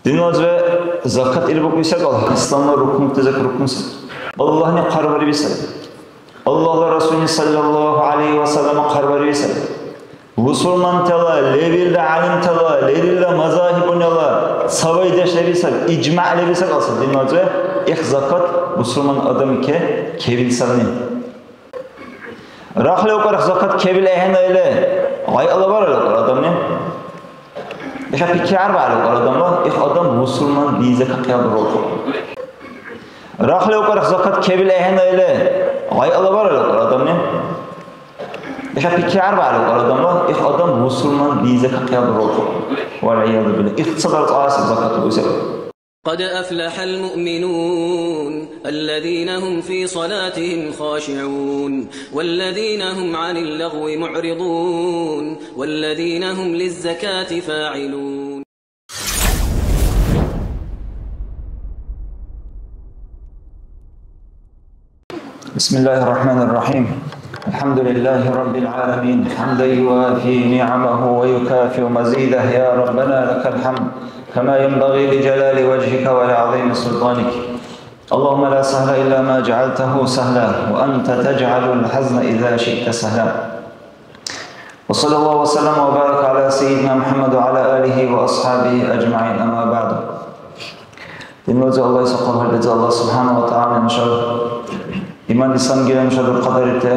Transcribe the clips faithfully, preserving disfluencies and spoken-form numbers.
Динлазиве, закат или букӀули секӀал исламла рукнутазир рукну саби. Аллагьни хъарбариби саби. Аллагьла Расулни саллаллаху гӀялайхи ва саллям хъарбариби саби. Бусурмантала, левилра гӀялимтала, лерилра мазагьибунала цавайдеш леби саби, ижмагӀ леби саби, алса, динлазиве, их закат бусурман адамике кевли сарни. Рахли укьар закат кевли ахӀенну или, гъай алаварали укьар адамни. Иша пикри арбягӀли укьар адамла, их адам бусурман дин закат кьял руркъу. Рахли укьар закат кевли ахӀенну или, гъай алаварали укьар адамни. Иша пикри арбягӀли укьар адамла, их адам бусурман дин закат кьял руркъу. Вал-гӀияду билла. Ихтисадар цӀаси закат узи. قد أفلح المؤمنون الذين هم في صلاتهم خاشعون والذين هم عن اللغو معرضون والذين هم للزكاة فاعلون. بسم الله الرحمن الرحيم. الحمد لله رب العالمين، حمدا يوافي نعمه ويكافئ مزيده. يا ربنا لك الحمد كما ينبغي لجلال وجهك ولعظيم سلطانك. اللهم لا سهل إلا ما جعلته سهلا وأنت تجعل الحزن إذا شئت سهلا. وصلى الله وسلم وبارك على سيدنا محمد وعلى آله وأصحابه أجمعين. أما بعد. Динлази Аллагьис хъа гьарбизи, Аллагь субхӀяна ва тагӀяла нуша иман, ислам гила нуша дурхъадарибти.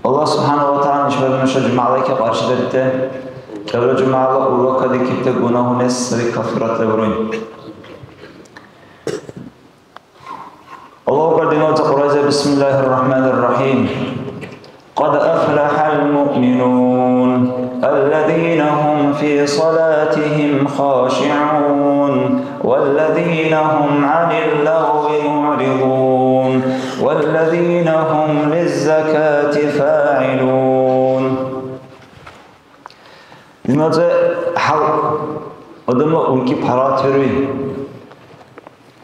Аллагь субхӀяна ва тагӀяла нушабари нуша жумягӀлайки къаршидарибти. КӀелра жумягӀла урга кадикибти гунагьунес сари каффарат лебри. Аллагьу акбар, динлази Кьуръайза, بسم الله الرحمن الرحيم. قد أفلح المؤمنون الذين هم في صلاتهم خاشعون والذين هم عن اللغو معرضون والذين هم للزكاة فاعلون. Динлази хӀял адамла уркӀи паргъатбируй.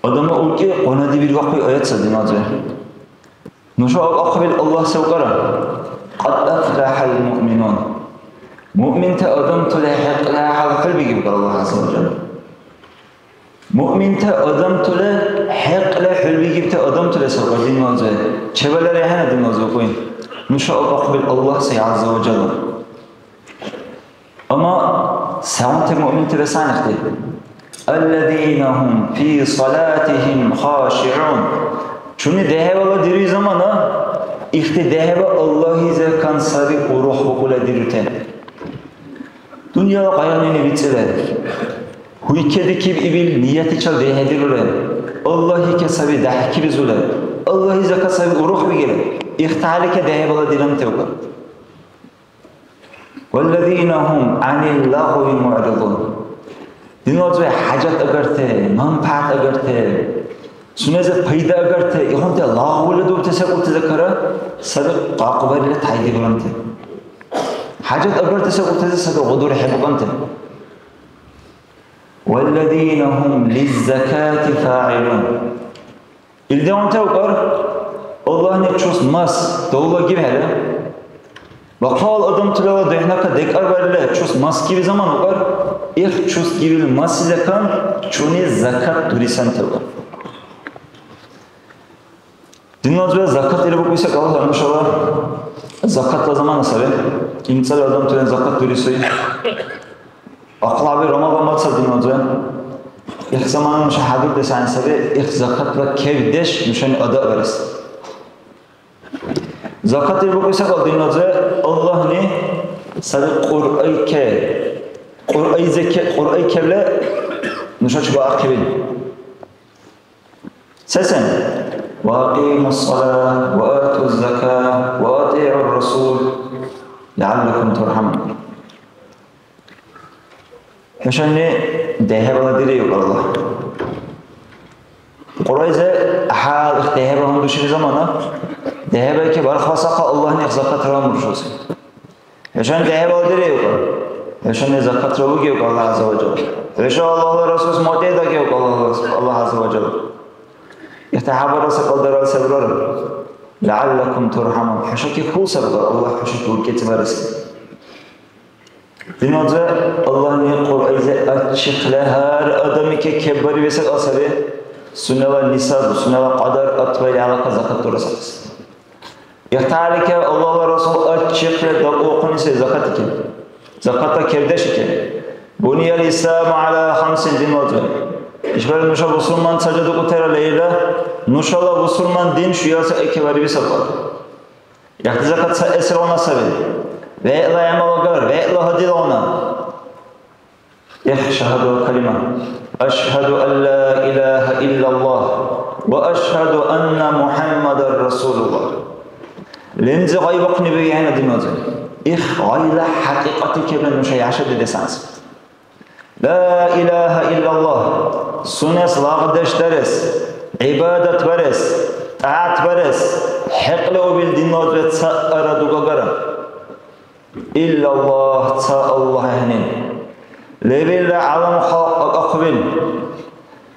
Адамла уркӀи къванадибиргахъуй аят сай динлази. Нуша акӀахъубил Аллагь севкъара. قد أفلح المؤمنون. Муъминти адамтала хӀекьла хӀял хӀулбикиб Аллагь гӀязза ва жалла. Муъминти адамтала хӀекьла хӀулбикибти адамтала сабра динлази. Чебалара ахӀена динлази укӀуй. Нуша акӀахъубил Аллагь сай гӀязза ва жалла. Амма сегъунти муъминтира сани ихти? الذين هم في صلاتهم خاشعون. Чуни дехӀибала дируй замана, ихти дехӀиба Аллагьизиркан саби урухбукӀула дирути. Дунъяла къайгънини бицӀили, гьуйкедикиб ибил ниятичил дехӀедирули, Аллагьике саби дяхӀкибизули, Аллагьизиркан саби урухбикили, ихталике дехӀибала диранти укар. والذين هم عن اللغو معرضون. Динлази хӀяжат агарти, манпагӀят агарти, сунеза пайда агарти, ихъунти лагъула дубти секӀулти закара саби къакъубарили тайдибиранти. ХӀяжат агарти секӀултази саби гъудурхӀебукӀанти. والذين هم للزكاة فاعلون. Илдигъунти укар, Аллагьни чус мас давла гибхӀели, бахъал адамтала духӀнака декӀарбарили чус мас гиби заман укар, их чус гибил маси закан чуни закат дурисанти укар. Динлазибад закат или букӀуси калахъа нушала закатла замана саби. ИмцӀали адамтала закат дурисуй. Ахъла хӀяби Рамазан мацадли нузе. Их замана нуша хӀядурдес гӀягӀни саби, их закатла кевдеш нушани адабарес. Закат ил букӀуси секӀал диннузе Аллагьни саби Кьуръайке, Кьуръайзеке, Кьуръайкевле нушачи баахъибил. Сесен? وأقيموا الصلاة وآتوا الزكاة وأطيعوا الرسول لعلكم ترحمون. ХӀушани дехӀибала дирив Аллагь. Кьуръайзе хӀял их дехӀиба гьандушили замана, дехӀибайки бархбасахъа Аллагьни их закатра амрушуси. ХӀушани дехӀибала дирив, хӀушани закатра угив Аллагь гӀязза ва жалла. ХӀуша Аллагьла Расулс мутӀигӀдакӀив Аллагь, Аллагь гӀязза ва жалла. Ихти хӀябарла секӀал дарал се бурара? لعلكم ترحمون. ХӀушаки хьул сабра, Аллагь хӀушаки уркӀецӀибараси. Диназа Аллагьни Кьуръайзи ачихъли гьар адамике кеббарибси секӀал саби, сунела нисаб, сунела кьадар атбаили гьалакка закат дурасахъес. Ихталике Аллагьла Расул ачихъли дакӀулхъуни сай закат икен. Закатла кевдеш икен. Буниял Исламу гӀяла хамсин, динваза. ИшбархӀи нуша бусурман ца дедукӀутира лейла, нушала бусурман дин шуялси кевариби сабра. Ихти закат ца эсрона саби. ВегӀла гӀямал агар, вегӀла гьадилгъуна. Эх, шагьадала калима. Ашгьаду ан ла иляха иллаллагь ва ашгьаду анна МухӀяммадар Расулуллагь. Лемзи гъайбухъни бугехӀе, диназа. Их гъайла хӀякьикьати кебла нуша яшадидес анцӀ. Ла иляха иллаллагь, сунес лагъдеш дарес, гӀибадат барес, тӀягӀят барес хӀекьлиубил диназа цаъара дугагара. Иллаллагь, ца Аллагь ахӀенин. Лебилра гӀялам халкь акӀахъубил.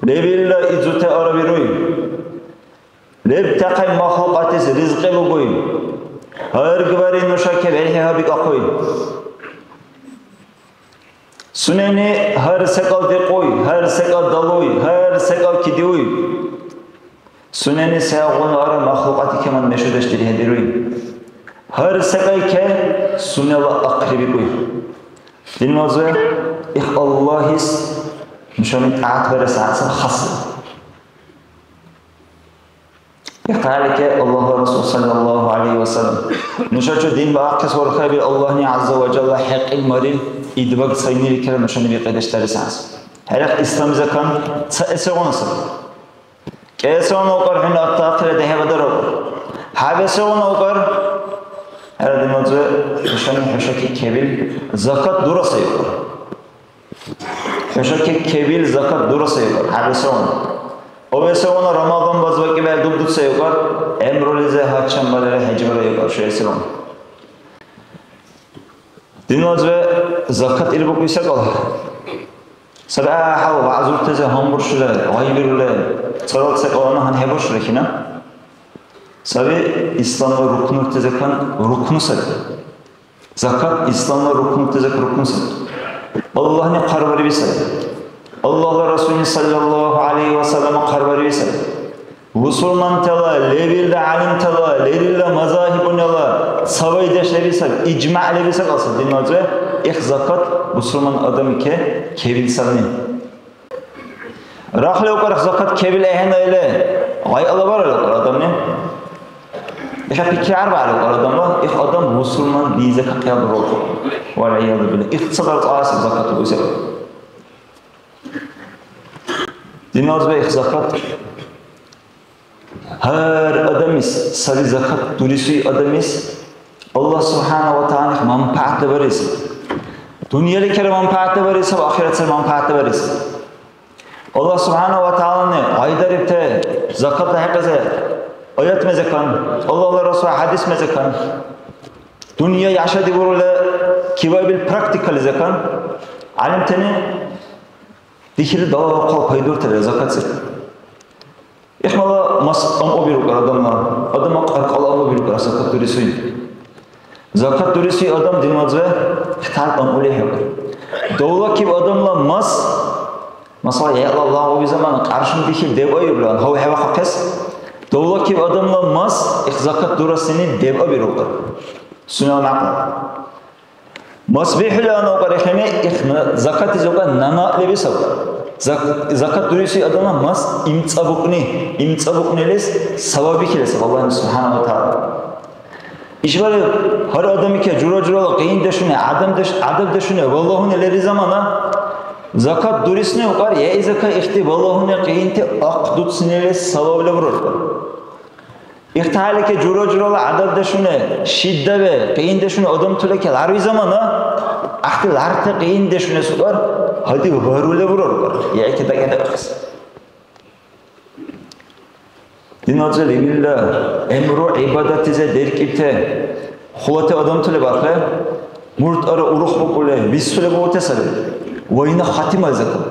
Лебилра изути арабируй. Лебтахъен махлукьатис ризкьи лугуй. Гьаргбари нуша кеберхӀе гьабикӀахъуй. Сунени гьар секӀал декьуй, гьар секӀал далуй, гьар секӀал кидиуй. Сунени сегъунара махлукьати кеман мешудеш дирхӀедируй. Гьар секӀайке сунела ахъри бикӀуй. Динваза, их Аллагьис нушани тӀягӀятбарес гӀяхӀцад хасра. Ихталике Аллагьла Расул саллаллаху гӀялайхи ва саллям, нушачи дин баахъес вархаибил Аллагьни гӀязза ва жалла хӀекьил марил идбаг цайниликира нушани бикьидеш дарес гӀяхӀцад. ХӀерах ислам закон ца эсегъуна саби. КӀесегъуна укьар хӀуни атта ахъира дехӀеба дараб. ХӀябэсегъуна укьар? ХӀера, диназа, хӀушани хӀушаки кебил закат дура сай укьар. ХӀушаки кебил закат дура сай укьар. ХӀябэсегъуна. Обесегъуна Рамазан баз вакӀибхӀели дубдуцай укьар. ГӀямрулизи гьачам балира хӀяжбара укьар шуэсигъуна. Диназа закат ирбукьуси секӀал. Саби гӀяхӀял вягӀзуртази гьанбуршули, гъайбирули, царал секӀалана гьанхӀебуршули кина. Саби исламла рукнуртазикан рукну саби. Закат исламла рукнуртазикан рукну саби. Аллагьни хъарбариби саби. Аллагьла Расулни саллаллаху гӀялайхи ва саллям хъарбариби саби. Бусурмантала, левилра гӀялимтала, лерилра мазагьибунала цавайдеш леби саби, иджмягӀ леби саби, кьалса диназир их закат бусурман адамике кевил сарни. Рахли укьар их закат кевил ахӀенна или, гъай алавара укьар адамни. Иха пикри арбягӀли укьар адамла, их адам бусурман бизе какьял рухъу. ВалгӀияду билла. Их цадар цаэс закат буиса. Диназир их закат. Гьар адамис, саби закат дурисуй адамис, Аллагь субхӀяна ва тагӀялах манпагӀятла барес. Дунъяликира манпагӀятла барес ва ахиратсира манпагӀятла барес. Аллагь субхӀяна ва тагӀялани гъайдарибти закатла хӀекьлизи аят мезакан, Аллагьла Расул хӀядис мезакан, дунъя яшади бурули кивайбил практикализакан, гӀялимтани дихили далавахъал пайдуртира закатси. Ихмала мас амъубирукьар адамла, адамла кьаркьала амъубирукьар закат дурисуй. Закат дурисуй адам динвазва ихтар амъули хӀебар. Давлакиб адамла мас, масала, яла лагъуби замана къаршун дихиб дебаибла, гьав хӀевахъахъес. Давлакиб адамла мас, их закат дурасини дебабирукьар. Сунела мякьла. Мас бихӀули ана укьар ихини, их на-, закат изукьа нана леби саб. Зак-, закат дуриси адамла мас имцӀабукьни, имцӀабукьнилис саваб бихили саб Аллагьни субхӀяна ва тагӀяла. ИшбархӀи гьар адамике жура-журала къиндешуни, адамдеш-, адабдешуни, валлагьуни лери замана, закат дурисни укьар, я изака ихти валлагьуни къинти ахъдуцнилис саваб лебурар. Ихталике жура-журала гӀядабдешуни, шиддабе, къиндешуни адамтулике ларви замана, ахти ларти къиндешуни сукар, гьади варули бурар, яйти дакӀедакӀес. Диназир имилла гӀямру гӀибадатизе деркӀибти хулати адамтули бархли, муртӀара урухбукӀули, виссули бугӀути саби. Вайна хатимайзакан.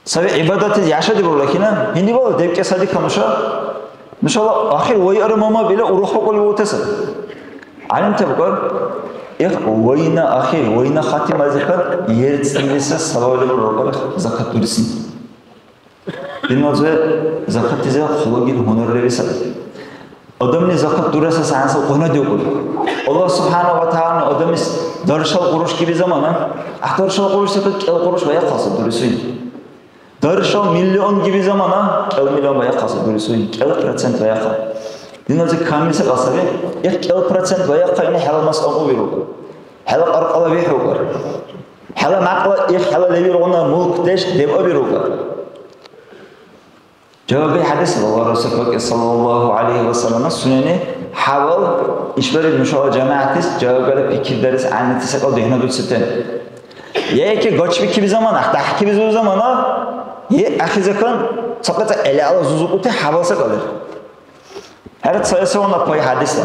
Саби гӀибадатли яшади бурла кина, гьинибала дебкӀес гьадикам нуша? Нушала ахир вайара мама била урухбакӀули бутеса. ГӀялимтаб кар. Эх, вайна ахир, вайна хатимазихъа ерцлиса савали руркъар закат дурисни. Диназир закатлизир хъулагил гьунар леби саби. Адамли закат дураса сянса къунадиубли. Аллагь субхӀяна ва тагӀялани адамлис даршал къуруш гиби замана, а даршал къуруш саби кӀел къуруш ваяхъалса дурисуй. Даршал миллион гиби замана, кӀел миллион ваяхъалса дурисуй, кӀел процент ваяхъа. Диназир камли секӀал саби, эх, кӀел процент ваяхъа, ина хӀела мас амъубиру. ХӀела кьаркьала вихӀукӀар. ХӀела мякьла их хӀела левиргъуна мулкдеш дебъабирукӀар. Жавабли хӀядис, Аллагьла Расул пакьи саллаллаху гӀялайхи ва саллама сунени хӀябал ишбариб нушала жамягӀятлис жавабгара пикридарес гӀягӀнити секӀал духӀнадуцибтани. Яки гачбикиби замана, дяхӀкибизур замана, е ахирзакан цакьацӀа гӀелала зузукьути хӀябал секӀал лер. ХӀера, цаэсална пай хӀядисла.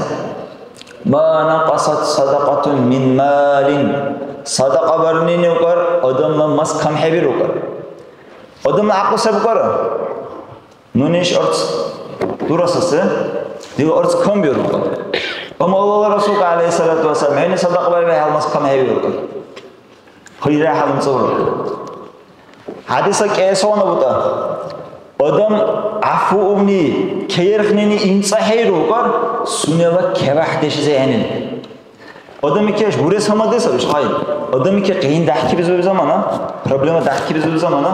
Ма накьасат садакьатун мин малин. Садакьа барнини укӀар, адамла мас камхӀебирукӀар. Адамла гӀякьлу се букӀара? Нуни иш арц дурасаси, дила арц камбирукӀар. Амма Аллагьла Расул, гӀялайхиссалату вассалам, хӀуни садакьа бариб, хӀял мас камхӀебирукӀар. Хайра хӀял имцӀабарукӀар. ХӀядисла кӀиэсална бутӀа. Адам гӀяфуубни, кайрхнини имцӀахӀейрукӀар, сунела кевяхӀдешизи гӀягӀнили. Адамике бурес гьамадли саби, иш гъай. Адамике къиян дяхӀкибизуби замана, проблема дяхӀкибизуби замана.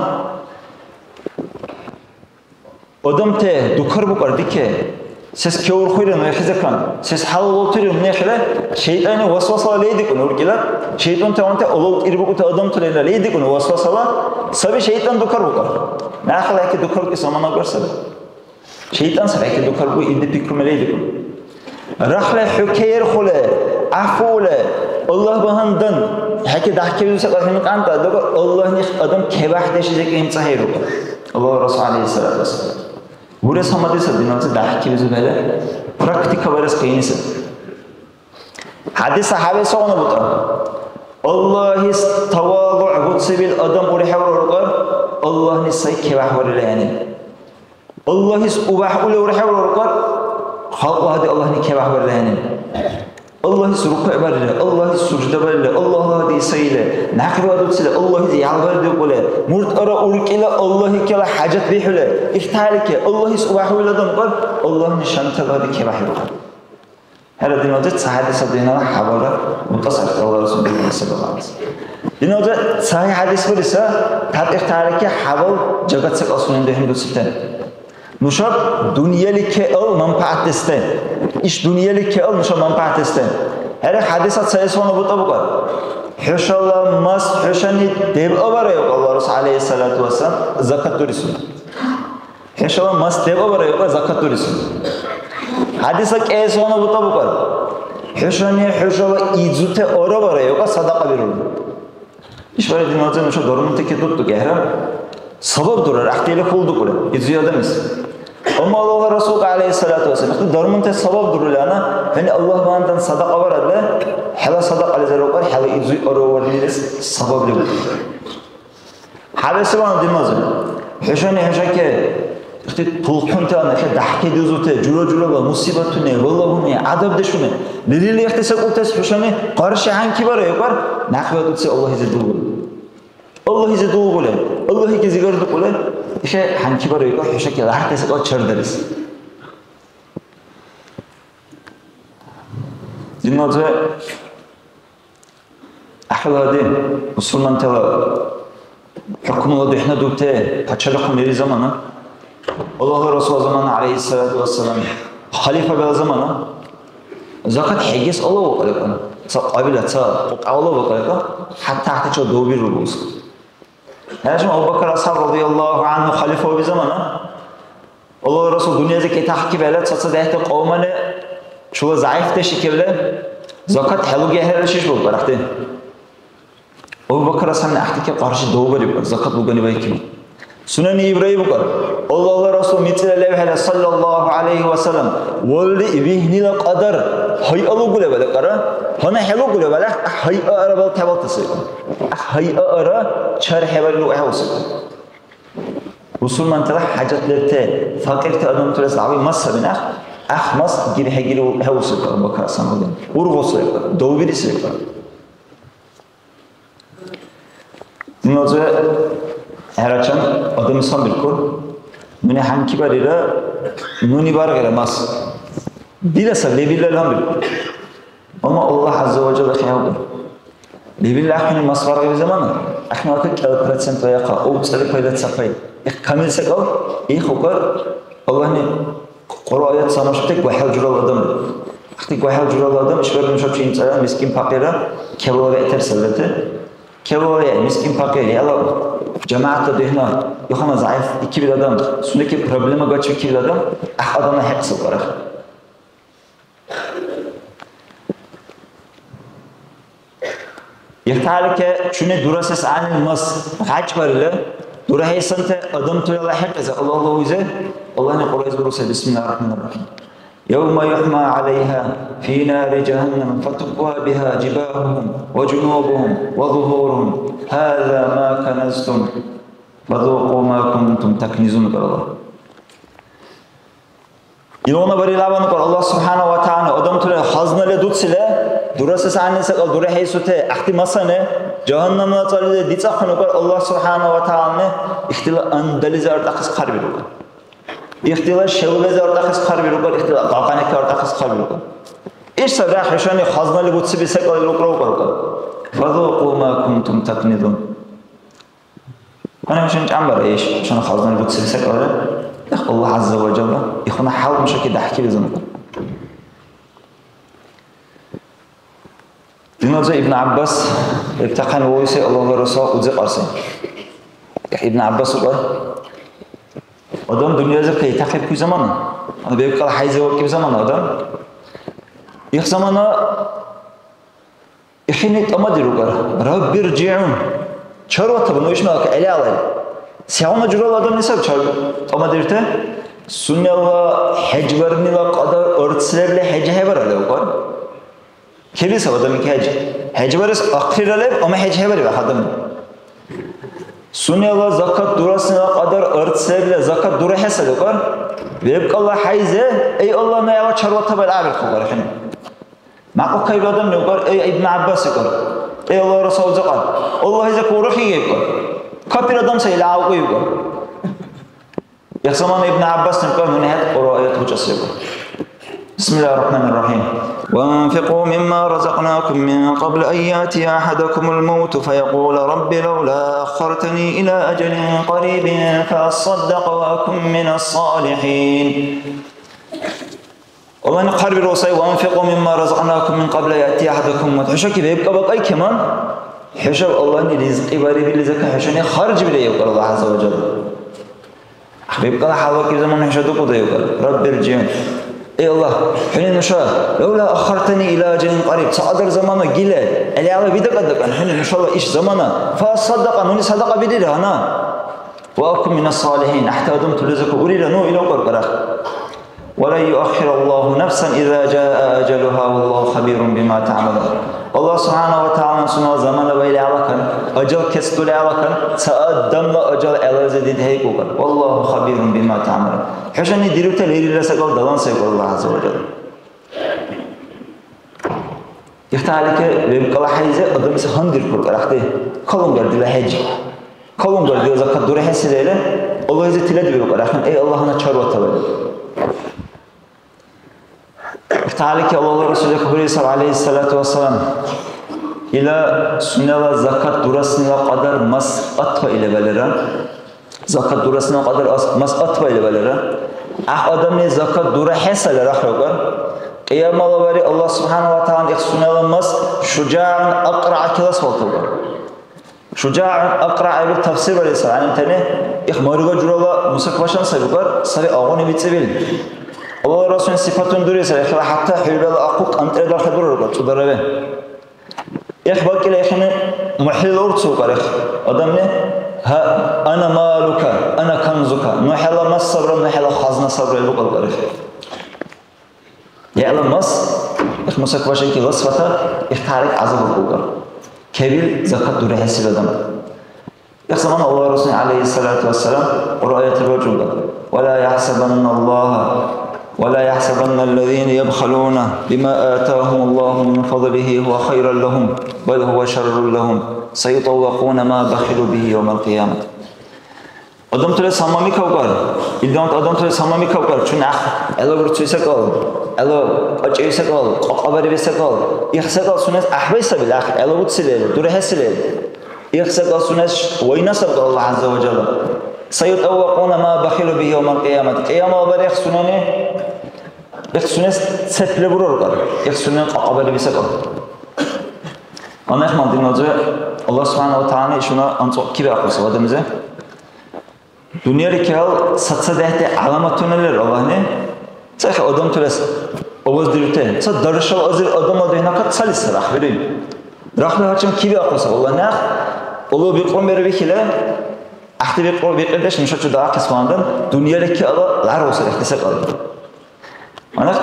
Адамти дукарбукӀар дике, сес кеурхуйра нехӀе закан, сес хӀялалалтури нехӀе, шайтӀайна васвасала лейдикӀуна уркӀила, шайтӀунтаванти алавтӀирбукӀути адамталира лейдикӀуна васвасала, саби шайтӀан дукарбукӀар. МяхӀяла хӀекьи дукарбукӀи замана агар саби. ШайтӀан саби хӀекьи дукарбуи илди пикруми лейдикӀуна. Рахли хӀу кайрхъули, гӀяфули, Аллагь багьандан, хӀекьи дяхӀкебиуси секӀал хӀуни кьантӀа, дагар Аллагьни адам кевяхӀдеши зекӀи имцӀахӀейрухъун. Аллагьла Расул гӀялайхиссалату вассалам. Бурес гьамадли саби набзи дяхӀкебизубхӀели, практика барес къияни саби. ХӀядис сахӀабисагъуна бутӀа. Аллагьис тавалугӀ буцибил адам урехӀевра уркӀар, Аллагьни сай кевяхӀварили гӀягӀнили. Аллагьис убяхӀ ули урхӀевра уркӀар, халкьла гьади Аллагьни кевяхӀварили гӀягӀнили. Аллагьис рукугӀ барили, Аллагьис сужда барили, Аллагьла гьади сайили, някъби адуцили, Аллагьизи ялбардикӀули, муртӀара уркӀила Аллагьикела хӀяжат бихӀули, ихтарики, Аллагьис убяхӀ ули адам кӀар, Аллагьни шантала гьади кевяхӀирухъун. ХӀера, диназир ца хӀядисра динара хӀябалра бутӀа сархиб Аллагьла Расул саллаллаху гӀялайхи ва саллям. Диназир ца хӀядис буриса, тапихъ тарики хӀябал жагат секӀал сунен духӀни дуцибтани. Нушаб дунъяли кеал манпагӀят дестен. Иш дунъяли кеал нушаб манпагӀят дестен. ХӀера, хӀядиса ца эсвана бутӀа букӀар. ХӀушала мас хӀушани дебъабарая, Аллагьла Расул гӀялайхиссалату вассалам, закат дурисули. ХӀушала мас дебъабара, юкьа закат дурисули. ХӀядисла кӀиэсвана бутӀа букӀар. ХӀушани хӀушала идзути арабара, юкьа садакьа бирули. ИшбархӀи диназир нуша дармунти кедутӀу гехӀра. Сабаб дурар, гӀяхӀтили хьулдукӀули, идзуй адамлис. Амма Аллагьла Расул гӀялайхиссалату вассалам, ихти дармунти сабаб дурули ана, хӀуни Аллагь бандан садакьа барадли, хӀела садакьализир укьар, хӀела идзуй араварнилис сабабли бутӀу. ХӀябэсиван димазир. ХӀушани хӀушаке ихти тулхъунти ана, хӀе дяхӀкедилзути, жура-журала мусибатуни, балагьуни, гӀядабдешуни. Лерилра ихти секӀултас хӀушани къарши гьанкибара, юкьар, някъби адуци Аллагьизи дулгули. Аллагьизи дулгули, Аллагьиги зигардукӀули, иша гьанкибара, юкьар, хӀушаке ляркьес секӀал чардарес. Диназир. ГӀяхӀъяла дин, бусурмантала хӀукмула духӀнадурти пачалихъун лери замана, Аллагьла Расул замана, гӀялайхиссалату вассалам, халифа бела замана, закат хӀегес алавухъаликӀун, ца кьабила, ца кьукья алавухъаликӀун, хӀятта гӀяхӀтачил давбирулгус. ХӀяжим Абу Бакр асхӀяб радияллаху анхӀу халифа уби замана, Аллагьла Расул дунъязи кетахъибхӀели, цацадехӀти кьавмали чула зягӀипдеш икибли, закат хӀелугехӀелра шиш бубкӀар ахъти. Абу Бакр асхӀябни ахътики къарши давбариб, закат лугани вайкиб. Сунени Ибрагьим букӀар, Аллагьла Расул мицӀира левхӀели, саллаллаху гӀялайхи ва саллям, валли вихӀнила кьадар гьайъа лугулевали кьара, гьанна хӀелугулевали гьайъа арабал тяхӀялтаси. Гьайъа ара чархӀеварили ухӀеусири. Бусурмантала хӀяжатлерти, факьирти адамталас дявила мас саби нах. ГӀяхӀ мас гибхӀегили хӀевусиркар, бакасанван. Ургъусрикар, давбирисрикар. Нузи хӀерачан адамис гьанбиркур. Нуни хӀянкибарира, нуни баргира мас. Дила саб лебилра гьанбиркур. Амма Аллагь ГӀязза ва Жалла хӀейалкьур. Лебилра ахӀен мас баргили замана, ахӀен вака кӀел процент ваяхъа, убцӀали пайда ца пай. Их камил секӀал, их укар Аллагьни Кьуръа аят самашути гухӀел журала адам. Ахти гухӀел журала адам, ишбархӀи нушачи имцӀала мискин пакьира, кевла вегӀ терсалрати. Кевла вегӀ, мискин пакьир, яла жамагӀятла духӀна, ихъуна зягӀип икибил адам, сунеки проблема гачбикибил адам, гӀяхӀ адамла хӀекьсил барахъи. ИхтахӀеллике чуни дурасес гӀягӀнили мас гъячбарили, дурахӀейсанти адамтала хӀекьлизи Аллагьла узи, Аллагьни Кьуръайзи буруси, Бисмиллахир Рахманир Рахим. يوم يحمى عليها في نار جهنم فتكوى بها جباههم وجنوبهم وظهورهم هذا ما كنزتم فذوقوا ما كنتم تكنزون, викӀар Аллагь. Илгъуна барилаван укӀар Аллагь субхӀяна ва тагӀяла адамтала хазнала дуцила, дурасес гӀягӀнили секӀал дурахӀейсути гӀяхӀти масани, жагьаннамла цӀализи дицӀахъун укӀар Аллагь субхӀяна ва тагӀялани, ихтила андализи артахъес хъарбирукӀар. Ихтила шевлизи артахъес хъарбирукӀар, ихтила кьакьаники артахъес хъарбирукӀар. Иш сабра хӀушани хазнали буцили секӀал рукӀра укӀар укӀар. فذوقوا ما كنتم تكنزون. Гьанна хӀушани чамбара иш, хӀушани хазнали буцили секӀалра, Аллагь ГӀязза ва Жалла ихуна хӀял нушаки дяхӀкилизан. Диназа Ибн ГӀяббас лебтахъен валуси Аллагьла Расул узикьарси. Ибн ГӀяббас укӀар, адам дунъялизиб кайтахъиб ку замана, ана бебкӀала хӀяйзи вакӀиб замана адам. Их замана Ихини тӀамадирукӀар, Рабби ржигӀун. Чарватаба ну ишмала кахӀелиалли. Сегъуна журала адамли саб чар тӀамадирти? Сунела хӀяжбарнила кьадар арц лерли хӀяжи хӀебаралли укӀар. Кебисаб адамли хӀяжи. ХӀяжбарес ахърира леб, амма хӀяжи хӀебариб адамли. Сунела закат дураснила кьадар арц лерли закат дурахӀесалли укӀар. ВебкӀала хӀяйзе, эй Аллагь, наяла чарватаба гӀябирхъукӀар хӀуни. Мякьлакайб адам укӀар, эй, Ибн ГӀяббас укӀар, эй, Аллагьла Расул узикьар, Аллагьлизир урухиги укӀар. Капир адам сай ил гӀявкьи укӀар. Их замана Ибн ГӀяббас укӀар, нуни хӀед Кьуръа аят бучӀаси укӀар. بسم الله الرحمن الرحيم. وأنفقوا مما رزقناكم من قبل أن يأتي أحدكم الموت فيقول رب لولا أخرتني إلى أجل قريب فأصدق وأكن من الصالحين. Аллагьни хъарбиру сай, وأنفقوا مما رزقناكم من قبل أن يأتي أحدكم الموت. ХӀуша ки бебкӀа бакӀай кеман, хӀушаб Аллагьни ризкьи барибили зака хӀушани харжбирая, викӀар Аллагь ГӀязза ва Жалла. БебкӀала хӀял бакӀиб замана хӀуша дукӀуда, викӀар, رب ارجعون. Эй Аллагь, хӀуни нуша, لولا أخرتني إلى أجل قريب, цакьадар замана гила, гӀелиала видакӀа дакӀан, хӀуни нушала иш замана, فأصدق, нуни садакьа бедира, гьанна. وأكن من الصالحين, гӀяхӀти адамтала зака урира ну, ила укӀар, викӀар. ولن يؤخر الله نفسا إذا جاء أجلها والله خبير بما تعملون. Аллагь субхӀяна ва тагӀялан сунела замана ваили алакан, ажал кецӀдули алакан, ца адамла ажал гӀелази дидхӀейкӀукӀар. والله خبير بما تعملون. ХӀушани дирути лерилра секӀал далан сайкӀур Аллагь ГӀязза ва Жалла. ИхтахӀеллике вебкӀала хӀяйзи адамлис гьандиркур, кьарахъти, калунгар дила хӀяж. Калунгар дила закат дурахӀесилайра, Аллагьлизи тиладибиркур, ахӀен, эй, Аллагьна чарватавали. ИхтахӀеллике Аллагьла Расул хъарбариб сай, гӀялайхиссалату вассалам, ила сунела закат дураснила кьадар мас атбаили балира. Закат дурасна кьадар ас-, мас атбаили валира. ГӀяхӀ адамли закат дурахӀесалли рахли укӀар. Кьиямала бари Аллагь субхӀяна ва тагӀялан их сунела мас ШужагӀун Акьра акилас валтулра. ШужагӀун Акьра гӀебил тафсир барили саби гӀялимтани, их марга журала мусакбашан саби укӀар, саби агъуни бицӀибил. Аллагьла Расулни сипатуни дури сари, ихила хӀятта хӀулбала ахъу кьантӀира дархьдурар укӀар, цӀудараби. Эх, бакӀила ихини мухӀлила урцу укӀар, эх, адамли, гьа, أنا مالك، أنا كنزك, ну хӀела мас сабра, ну хӀела хазна сабра, или укӀар, эх. ГӀела мас, эх, мусакбашайкила свата, эх, тӀярик гӀязаб укӀар. Кевил закат дурахӀесил адам. Эх замана Аллагьла Расул, гӀялайхиссалату вассалам, Кьуръа аятра вакӀулра: ولا يحسبن الله ولا يحسبن الذين يبخلون بما آتاهم الله من فضله هو خيرا لهم بل هو شر لهم سيطوقون ما بخلوا به يوم القيامة. Адамтала самами кавкар, илдамат адамтала самами кавкар, чун ах, эла урцуй секӀал, эла кьачӀи секӀал, кьакьабариби секӀал, их секӀал сунес гӀяхӀбай саби, ах, эла уцилел, дурхӀесилел. Их секӀал сунес вайна сабри Аллагь ГӀязза ва Жалла. Саютаввакьуна ма бахилу бихӀи явмал кьиямат. Кьиямала барх сунени их сунес цепли буруркар. Их сунени кьакьабариби секӀал. Ана ихмал диназир Аллагь субхӀяна ва тагӀяла ишуна анцӀбукь кибиахъуси адамзи. Дунъяли кегьал цацадехӀти гӀяламатуни лер Аллагьни. Ца хӀу адамтулас аваздирути. Ца даршал азир адамла духӀнакад цали сарахбири. Рахли гьачам кибиахъуса Аллагь някъ, улу бикьрумира бихьила, гӀяхӀти бикьру-, бикьридеш нуша чудаахъес вандан, дунъяли кегьала ляргъуса ихти секӀал. Гьанна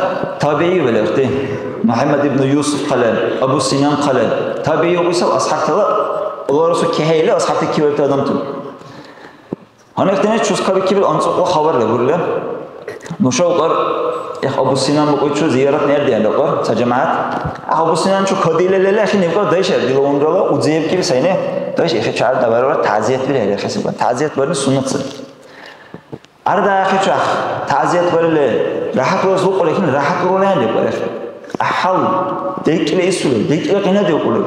табигӀи валерти, МухӀяммад ибн Юсуф хъалан, Абу Синан хъалан, табигӀи угӀуси асхӀябтала, Аллагь Расул кехӀеили асхӀябти киварти адамти. Гьанна ихтини чус кабикибил анцӀукьла хабар лебурли. Нуша укьар, эх, Абу Синан букӀуй чу зиярат нердиалли укьар, ца жамагӀят. Ах, Абу Синан чу кадили лела, ахини укьар, дайша, дила унрала удзи ебкиби сайни. Дайша, ихи чугӀяр дабарвар, тазият бирехӀе, хасибан. Тазият барни суннат саби. Ардахъи чах, тазият барили, ряхӀят рузлукьули, хин ряхӀят урули гьанбикӀули. ГӀяхӀял, декӀли исули, декӀли къинадиукьули.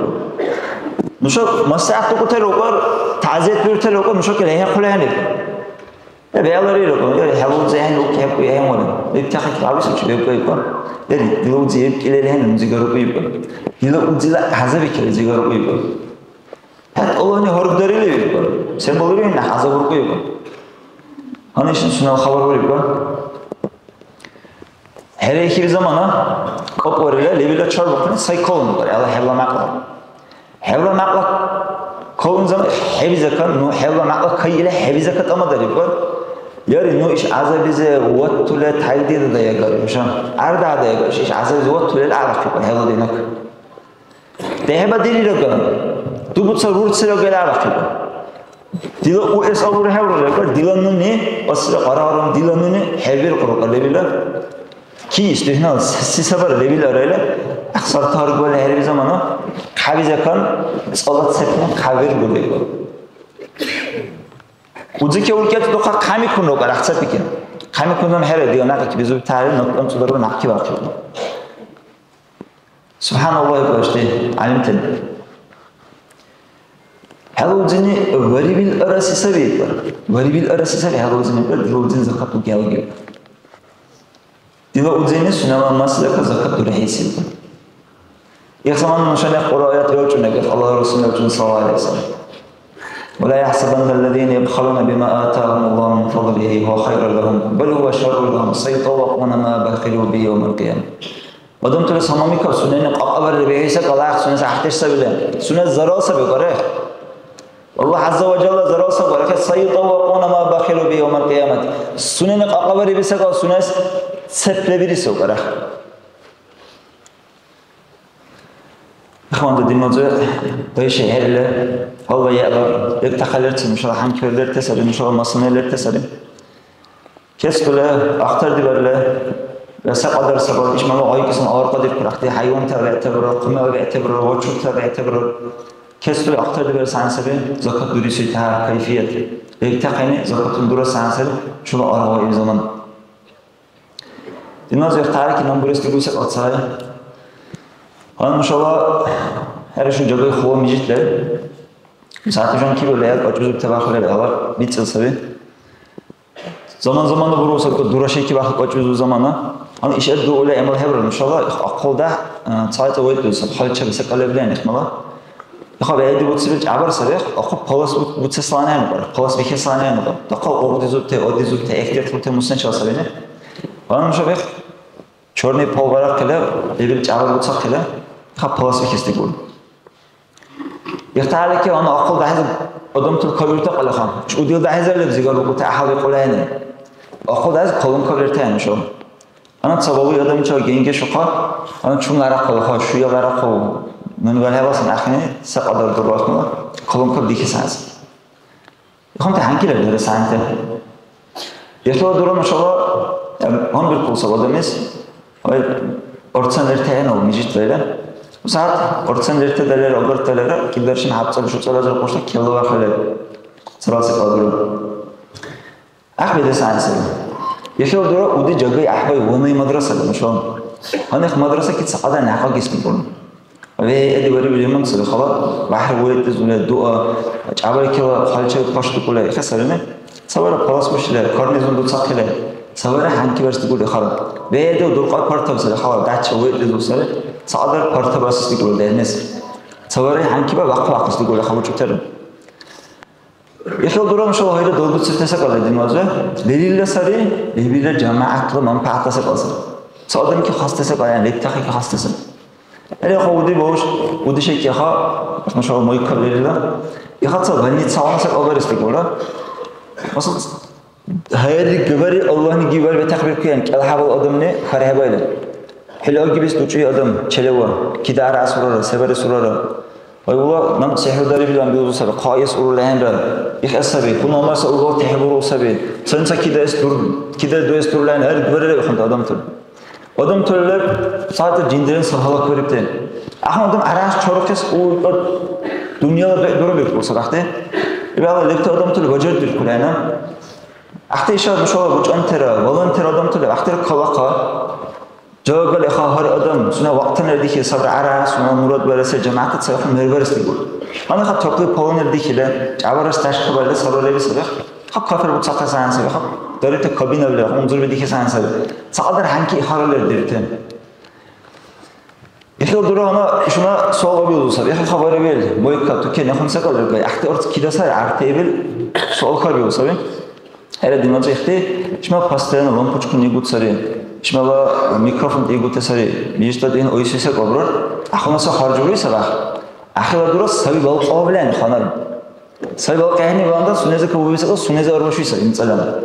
Нуша маслигӀят дукӀутали укьар, тазият бирутали укьар, нуша кила хӀехъули гьанбикӀули. Э, бегӀлара ирухъун, э, хӀела узи ахӀен, укьяпӀи ахӀен вара. Ибтахъи кависа чи бебкӀайкӀули. Э, дила узи ебкӀили ахӀен, узи гарукьуйкӀули. Дила узила гӀязаби кили узи гарукьуйкӀули. ХӀед Аллагьни гьаргдарили викӀар. Сен балури нах гӀязабуркӀу викӀар. Гьанна ишин сунела хабар буриб ва? ХӀерейхиби замана кьакьварила лебила чарбухъуни сай калун викӀар, яла хӀебла мякьла. ХӀебла мякьла калун замана хӀебизакан, ну хӀебла мякьла кайила хӀебизака тӀамадариб ва? Яри, ну иш гӀязабизе ваттула тайдида даягар, нуша. Арда даягар, иш гӀязабизе ваттула арахъиб хӀебла динак. ДехӀеба дирираган, дубуца рурцираган арахъиба. Дила у эс алур хӀевралаба, дила нуни, асра къарагърам дила нуни хӀевиркьрука лебила. Кис духӀнал си сабар лебила райла, ахсар таргула хӀерби замана, хъабизакан, цӀала цепни хъавиргу леба. Удзике уркӀецӀ духа хъамикунра, арахцатике. Хъамикунран хӀера, дила някъики бизуби тяхӀяри, набтӀан цӀудару някъки бахъиб. СубхӀяналлагь, башти гӀялимтани. ХӀела узини варивил араси саби ибар. Варивил араси саби хӀела узини ибар, дила узини закат уги гьалгиб. Дила узини сунела маслака закат дурахӀеси ибар. Их замана нушани Кьуръа аят белчӀунага, Аллагь Расул белчӀун, саллаллагьу гӀялайгьи ва саллам. ولا يحسبن الذين يبخلون بما آتاهم الله من فضله هو خيرا لهم بل هو شر لهم سيطوقون ما بخلوا به يوم القيامة. Адамтала самамикаб сунени кьакьабарили бихӀеса калахъ сунес гӀяхӀдеш сабила. Сунес зарал саби барехӀе. Аллагь ГӀязза ва Жалла зарал саби барехӀе. سيطوقون ما بخلوا به يوم القيامة. Сунени кьакьабариби секӀал сунес цеплебири секӀал барехӀе. Ихван, дудимазир дайшехӀерли, гьалла яла лебтахъа лерти нушала хӀянчи лерти сари, нушала масани лерти сари. КецӀули ахтардибарили, ва се кьадар сабаб ишмала гъайикӀусан аркьадиркур, ахъти хӀяйванта бегӀтабра, хъумала бегӀтабра, вачурта бегӀтабра. КецӀули ахтардибарили сани саби закат дуриси тяхӀяр кайфият. Лебтахъени закатун дура сани саби чула аргъла ил замана. Диназир тарики нам бурес дигуси кьацай. Гьанна нушала хӀерашун жагали хъула мижит лер. Сагати жан кибирли, кьачӀбизур тебяхъули гьалар бицӀил саби. Заман-замана буруса дурашейки бяхъи кьачӀбизур замана. Гьанна ишар дуули гӀямал хӀебра нушала, их ахъулда, а, цайца вайтули саб, хъали чебесакӀа лебли гӀяхӀмала. Иха бегӀдибуцибил чӀябар саби, ахъу палас бу-, буцеслани гьанбар, палас бихеслани гьанбар. Дахъал гъугъдизурти, одизурти, ихтиятлути мусначила сабини. Гьанна нуша бех, черный пол барахъила, лебил чӀябар буцахъила, иха палас бихес дигур. Ихтарики гьанна ахъул дяхӀизиб адамтур кабирта къалахан. Чудил дяхӀизар леб зигар букӀути гӀяхӀял бикьули гьанна. Ахъул дяхӀизиб колонка бертаен нуша. Гьанна ца балуй адамчила генгешуха, гьанна чумал арахъал, ха, шуял арахъал, нуни бархӀеласан ахӀен, се кьадар дурхӀнала колонка дихес гӀяз. Ихъунти хӀянкила лерас гӀянти. Ихтила дура нушала Гьанбиркула сабадамес, ой, орцан лертехӀенал мижит лера. Сагьат орцан лерте далера, агарта лера, кидаршин хӀябцӀали шуцӀалазир къушла кела вахале. Царалси кьадра. Ахъ бедес гӀян саби. Ихил дура уди жагай гӀяхӀбай ванай мадрасала нушала. Гьанихъ мадраса ки цакьадан някъа гес бикӀур. ВегӀли бариб леман саби хала, бяхӀри вайтӀи зула дуа, чӀябайкила хъалчи пашдукӀули ихъес сабини. Цавара палас бушили, карнизун дуцахъили, цавара хӀянки барс дигули хала. ВегӀли дуркьа партаб сари хала, дача вайтӀи зул сари, цадар парта барсис дигули дернес. Цавара хӀянкиба вахъ-вахъис дигули хала учитель. Ихил дура нушала гьайра далдуцибти секӀал динваза. Лерилра сари, лебилра жамагӀятла манпагӀятла секӀал сари. Ца адамти хасти секӀал, яни лебтахъики хасти сари. ХӀера, хъа уди бауш, уди шекиха, нушала мойка лерила. Иха ца больницала секӀал барес дигулра. Масал, гьайри гибари, Аллагьни гибари бетахъбиркуян, кӀел хӀябал адамни хьархӀебайли. ХӀила агибис дучӀули адам, челева, кида аргӀясурара, се баресурара. Вайула, наб сихӀрударибилан билзу саби, хъа эс урулехӀенра. Ихъес саби, хӀуна маса ургал техӀбурул саби. Сен ца кидаэс дур-, кида дуэс дурлехӀен, гьар дубарира ихъунти адамтар. Адамтар леб, цацӀи жиндирен сар гьалакбарибти. Ахъна адам арагӀес чарухъес у дунъяла бегӀ дурабиркур сабахъти. Ибала лебти адамтар бажардиркур гӀена. Ахъти иша нушала бучӀантира, волонтер адамтар леб, ахътира калахъа. Жавабали хъа гьар адам, сунела вахътанира дихили сабра гӀяра, сунела мурад бареси жамигӀятла цархӀил мер барес дигур. Гьанна хъа топли полонира дихили, чӀябарес тяжкабарили сабра леби саби. Хъа кафир буцахъес гӀян саби, хъа дарибти кабинабли, хъа унзурби дихес гӀян саби. Цакьадар хӀянки ихъарали дирути. Ихил дурана ишуна суал кабиулзу саби. Ихил хабари вел, бойка, тукен, яхун секӀал жагай. Ахъти арц кида сари, гӀяртиэбил суал кабиул саби. ХӀера, димаца ихти, шимала постоянно лампочкану игу сари, шимала микрофон игути сари, биштӀа дин ойси секӀал бурар, ахънаса харжули сарах. Ахила дурас саби балкьавлен ханар. Саби балкьахӀени вандан сунеза кабуби секӀал, сунеза арбашуи саби, имцӀалан.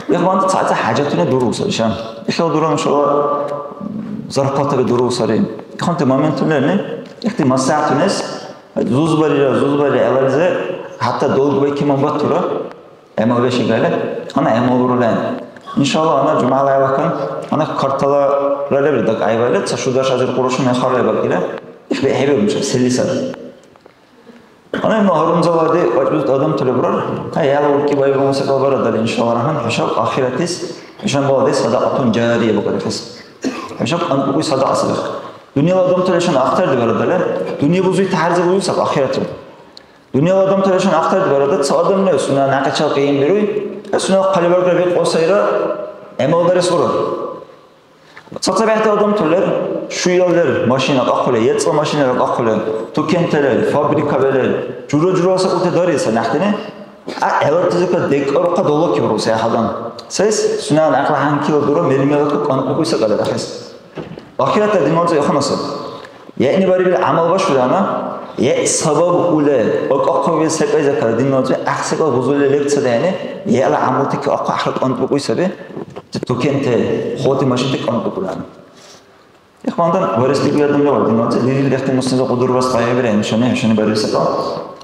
Ихванти цаца хӀяжатуни дуру сари, ша. Ихила дура нушала зарплатаби дуру сари. Ихванти моментунерни, ихти массагӀтунес, зузбарира, зузбари гӀелализе, хӀятта долгубайки ман батура. ГӀямал вешигали, гьанна гӀямал бурулен. Иншалла, гьанна жумягӀла гӀелакан, гьанна карталара лебри дакӀайвали, ца шудаш азир къурушуни хъарли бакӀили, их бехӀебиру нуша, сели саби. Гьанна имна Гьарунзалади вакӀбизут адамтали бурар, гьа, яла уркӀи байбалма секӀал барадали, иншалла рахман, хӀушаб ахиратис, хӀушан баладес садакьатун жария букадихъес. ХӀушаб анкӀукьи садакьа сабихъ. Дунъяла адамтали хӀушан ахтарди барадали, дунъя бузуй, тяхӀярзи бузуй саб ахиратли. Дунъяла адамтала ишан ахтардибарада, ца адам лев, сунела някъичал къиянбируй, сунела хъалибаргра бикьу сайра, гӀямал дарес урар. ЦацабехӀти адамтала лер, шуял лер, машина кахъули, ецӀла машинара кахъули, тукентала лер, фабрикабала лер, жура-журала сакӀути дарес, а, няхӀтани, а, гӀелартазиркар декӀарухъа давлакибару сай адам. Сес, сунела някъла хӀянкила дура мер-мерлака кӀантӀукӀуй сакӀал арахъес. Ахирата диманза ихъуна саб. Яъни барибил гӀямал башудана, яъ сабаб уле, акӀахъубил секӀайза кара динназиб, гӀяхӀ секӀал бузули лекция дайни, яъла гӀямалти кахъу гӀяхӀра кӀантӀбукӀуй саби, тукенте, хъути машинти кӀантӀбукӀулана. Ихвандан варес дигули адамли ва динназиб, лерил лехӀти муслимза кьудурбас къайгъибира, нушани, нушани бариб секӀал.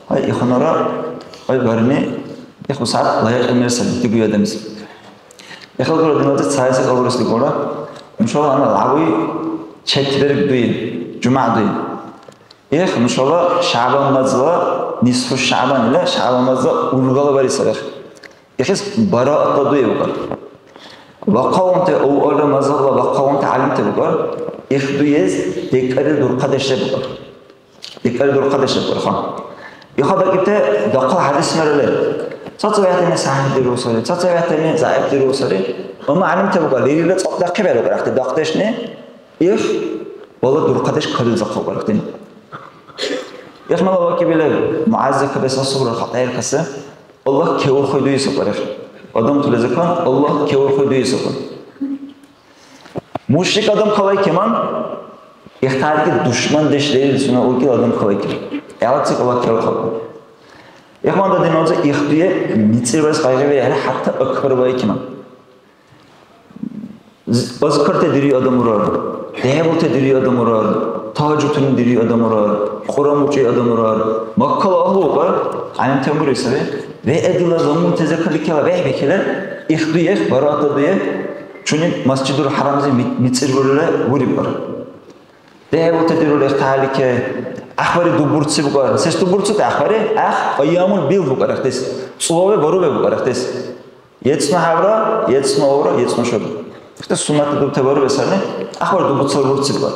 Гьай, ихъунара, гьай, барни, ихъу сагӀят лайикьли мер саби, дигули адамлис. Ихъ дурабиналти цаэс кьабулес дигулра. Нушала гьанна лявли четверг дуи, жумягӀ дуи. Ихъ нушала ШягӀбан мазла, нисфу ШягӀбан ила ШягӀбан мазла ургала бари саби. Ихъис бараатла дуи букӀар. Бахъалгъунти авъалра мазалла бахъалгъунти гӀялимти букӀар. Ихъ дуэс декӀарил дурхъадеш леб букӀар. ДекӀар дурхъадеш лебкӀур, ха. Иха дакӀибти дахъал хӀядис мера лер. ЦацавехӀтани сахӀихӀ диру сари, цацавехӀтани зягӀип диру сари. Амма гӀялимтала букӀар, лерилра цӀакьдяхъибхӀели букӀар, ахъти дахъдешни, их, вала дурхъадеш кадилзахъа букӀар ахъти. Ихмала вакӀиб леб, МугӀяз закабес асубра хатӀаиркаси, Аллагь кевурхуй дуисаб букӀар их. Адамтала закон, Аллагь кевурхуй дуисаб букӀар. Мушрик адам калайкеман, ихтарки душмандеш лерил сунела уркӀила адам калайкеман. ГӀелаб циклла кевхъаб. Ихманда диназа ихтуе мицӀирварес къайгъивиахӀели, хӀятта акбар вайкеман. З-, азкарте дири адам урар, дявулте дири адам урар, тагьажудтуни дири адам урар, Кьуръан учӀи адам урар. Маккала агьлу укар, гӀялимтани бури саби. ВегӀ дила замунтази каликела вегӀ бикила, ихтуе, барата дуе. Нушани Масжидул ХӀярамзи ми-, мицӀирбирулра урибар. ДехӀебалта диру лертахӀелике, гӀяхӀбари дубурци букӀар. Сес дубурцути гӀяхӀбари? ГӀяхӀ, айямул бил букӀар ахтес. ЦӀуваве барубе букӀар ахтес. ЕцӀну хӀябра, ецӀну авра, ецӀну шура. Ахтес суннатли дубтабарубе сарни, гӀяхӀбари дубурци бурци букӀар.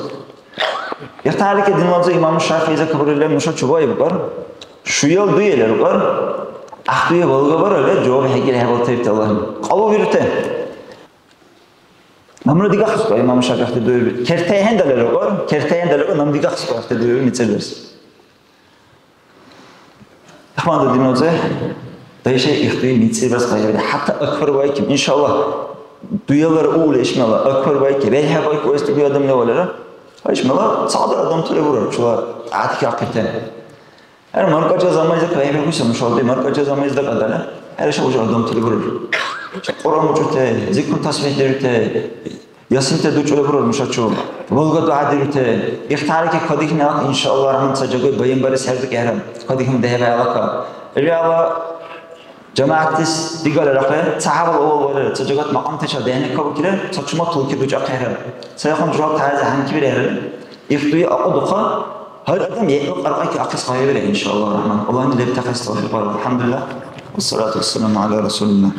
ЛертахӀелике динлабзи имам ШафигӀи закабарили нуша чуба ибукӀар. Шуял дуили рукӀар. ГӀяхӀ дуя балга баралли, жаваб хӀегили хӀебалтаибти Аллагьли. Кьялу вирте. Намра дигахъес ва имам ШафигӀти дуиби. КертаехӀен далерагу, кертаехӀен далерагу, нам дигахъес ва ахъти дуиби мицӀирдарес. Ахмаду димнузе дайше ихти мицӀирбас къайгъири. ХӀятта акбар вайкиб, иншалла, дуялар ули ишмала акбар вайки, рейхӀя вайки уэс дуги адам левалера. Ишмала цадар адам туле бурар, чула гӀятки ахъиртен. ХӀера, маркӀача замайза кайхьбиркуси нушалти, маркӀача замайза кьадара. ХӀера, ша уже адамтали бурар. Ша Кьуръан учӀуте, зикру тасбихӀ дирути, ясинте дучӀули бурар нушачу. Волга дугӀя дирути. Ихтарики кадихьни ахъ, иншалла, рахман ца жагой баянбарес хӀердикӀехӀера. Кадихьни дехӀебаалака. Илала жамагӀятлис дигара рахъхӀе, ца хӀябал авал варира, ца жагат макьамтача дехӀни кабукира, ца чумал тулки дучӀахъехӀера. Ца яхъун журал тяхӀязи хӀянкибирехӀера. Ихтуи акьудухъа, гьар адам гӀебал кьаркьайки ахъес гъайбирехӀе, иншалла рахман. Аллагьни лебтахъес тавфикъ бараб. АлхӀямдулилла. Вассалату вассаламу гӀяла расулилла.